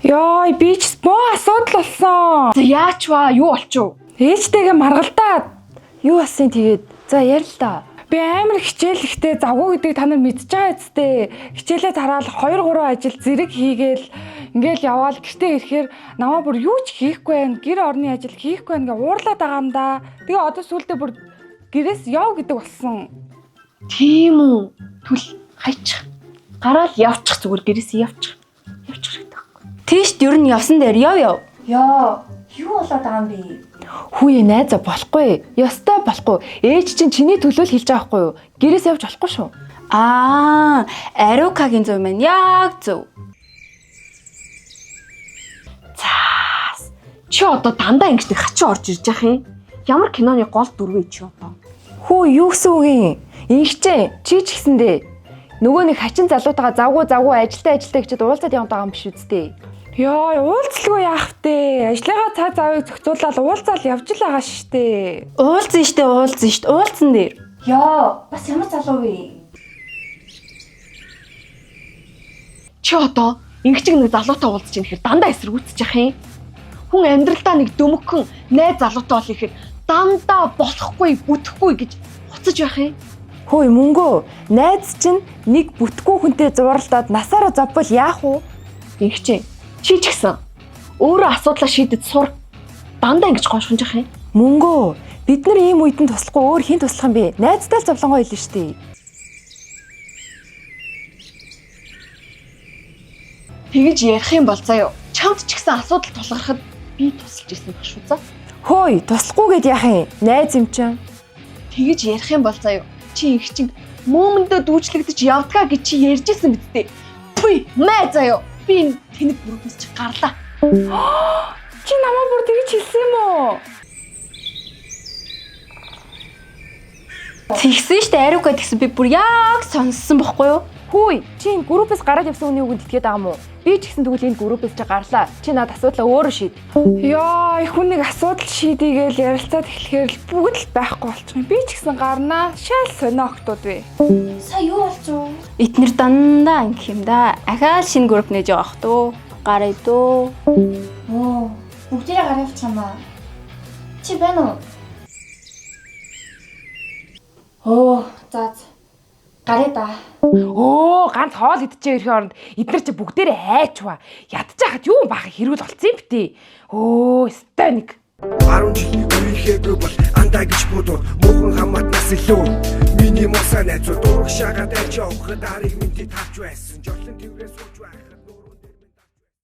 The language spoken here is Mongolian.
Йой, би ч боо асуудал болсон. За яач ва? Юу болчих вэ? Ээжтэйгээ маргалдаад Юу болсон тэгээд? За ярил л да. би амар хичээлэхтэй завгүй гэдгийг та нар мэдж байгаа үсттэй. Хичээлээ тараал 2 3 ажил зэрэг хийгээл ингээл яваал гэртээ ирэхээр намаа бүр юу ч хийхгүй байх, гэр орны ажил хийхгүй байх гэ уурлаад байгаа юм да. Тэгээ одоо сүулдэ бүр гэрээс яв гэдэг болсон. Тийм үү? Түл хайчих. Гараал явчих зүгээр гэрээсээ явчих. Явчих хэрэгтэй байхгүй. Тийшд ер нь явсан дээр яв яв. Йоо, юу болоод байгаа юм бэ? Хүүе найзаа болохгүй. Ёстой болохгүй. Ээж чинь чиний төлөө л хэлж байгаа байхгүй юу? Гэрээс явж болохгүй шүү. Аа, Ариукагийн зөв маань яг зөв. Заас. Чи одоо дандаа ингэж нэг хачин орж ирж яах юм? Ямар киноны гол дүр вэ чи одоо? Хүү юу гэсэн үг юм? Ингэчээ чи ч гэсэндээ нөгөө нэг хачин залуутайгаа завгүй завгүй ажилтаа ажилтаа гэчихэд уулзаад яваад байгаа юм биш үсттэй. Йой, уулзалгүй яах вэ? Ажлынхаа цаг завыг зохицуулаад уулзаал явж л байгаа штэ. Уулзсан штэ, уулзсан штэ, уулзсан дээр. Йоо, бас ямар залуу вэ? Чи одоо ингэж нэг залуутай уулзч ийн гэхээр дандаа эсэргүүцэж яах юм? Хүн амьдралдаа нэг дөмөкхөн найз залуутай бол ихээр дандаа болохгүй, бүтэхгүй гэж хуцаж байх юм. Хөөе мөнгөө найз чинь нэг бүтггүй хүнтэй зууралдаад насаараа зовбол яах вэ? Ингэчээ. Чи ч гэсэн өөрөө асуудлаа шийдэд сур. Дандаа ингэж гоншгонж яах юм? Мөнгөө бид нар ийм үед нь туслахгүй өөр хэн туслах юм бэ? Найзтай л зовлонгоо хэлнэ штэ. Тэгэж ярих юм бол заяо. Чамд ч гэсэн асуудал тулгархад би тусалж исэн баг шүү за. Хөөе туслахгүй гэд яах юм? Найз юм чинь. Тэгэж ярих юм бол заяо. Чи их чин мөөмөндөө дүүжлэгдэж явдгаа гэж чи ярьж исэн биз дээ. Пүй, мэ заяо. Би энэ тэнэг бүрээс чи гарлаа. Чи намаа бүр тэгж хэлсэн юм уу? Тэгсэн штэ, Ариука тэгсэн би бүр яг сонссон бохгүй юу? Хөөе чи энэ группээс гараад явсан хүний үгэнд итгээд байгаа юм уу? Би ч гэсэн тэгвэл энэ группээс чи гарлаа. Чи над асуудлаа өөрөө шийд. Йоо, их хүн нэг асуудал шийдийгээл ярилцаад эхлэхээр л бүгд л байхгүй болчих юм. Би ч гэсэн гарнаа. Шал сонио октод вэ. Сая юу болчих вэ? Эднэр дандаа ингэх юм да. Ахаал шинэ групп нээж байгаа х туу. Гараа дөө. Оо, бүгдээрээ гараа явчих юм аа. Чи байна уу? Оо, за за. Гараа да. Өө, ганц хоол идчихээ ирэхин оронд эднэр чи бүгдээрээ айчваа. Ядчих хат юу баах хэрүүл болцсон юм бтэ. Өө, өстой нэг. 10 жил үерхээгүй бол андаа гэж бодоод муухан хамаатнаас илүү миний мосаа найзууд урагшаагаад айж явхад арыг минь тэд харж байсан жолон тэрвээ сууж байхад.